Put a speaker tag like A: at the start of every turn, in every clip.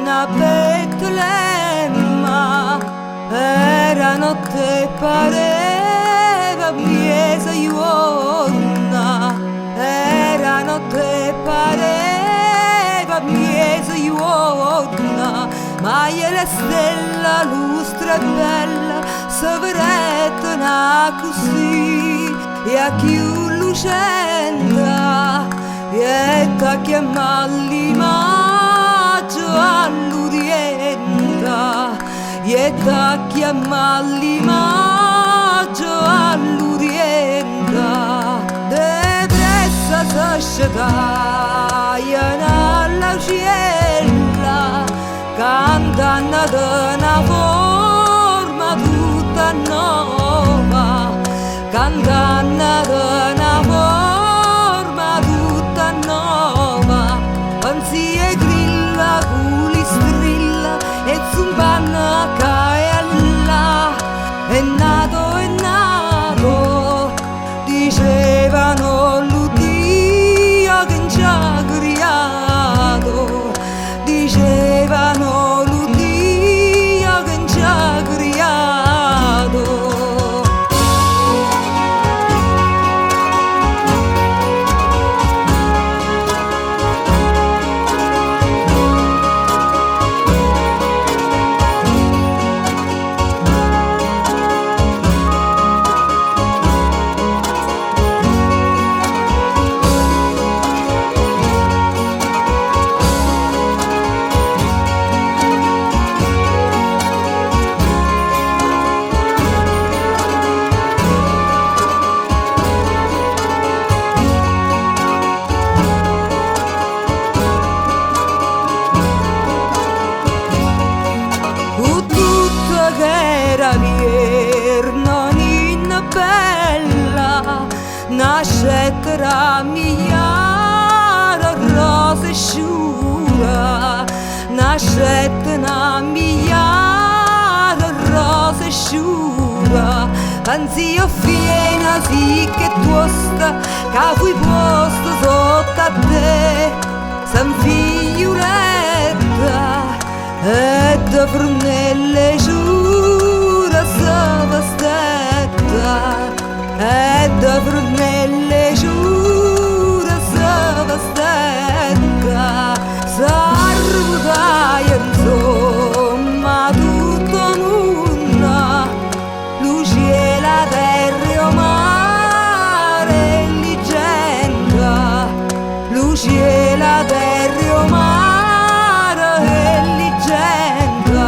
A: A Betlemme. Era notte e pareva miezojuorno, era notte e pareva miezojuorno, ma la stella lustra e bella se vedette accussì, e a cchiù lucente jette a chiammà li Magi all'Oriente, jette a chiammà li Magi all'Oriente. De pressa se scetaje l'auciello, cantanno de 'na forma tutta nova, cantanno de 'na forma tutta nova, 'nzi 'e grille cu li strille e zumpanno 'a ccà e 'a llà. È nato, è nato, dicevano lo Dio che nce ha criato, dicevano lo Dio che nce ha criato. Cu tutto che era vierno, ninna bella, nascette ra migliara rose e sciure, nascette 'na migliara rose e sciure, Anzi 'o fieno sicco e tuosto ca fui puosto sotto a te, se 'nfiurette e de frunnelle 'e sciure se vestette, e de frunnelle 'e sciure se vestette, s'arruvutaje insomma tutto 'o munno, lu cielo, 'a terra e 'o mare e li gente, lu cielo, 'a terra e 'o mare e li gente.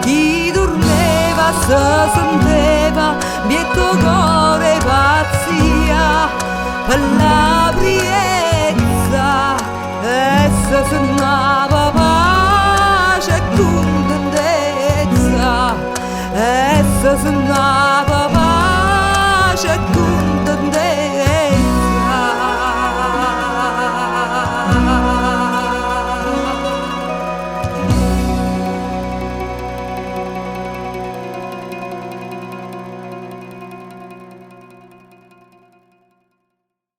A: Chi durmeva se senteva 'mpietto 'o core 'e pazzia, pe' la priezza e se sunnava pace e cuntentezza, e se sunnava.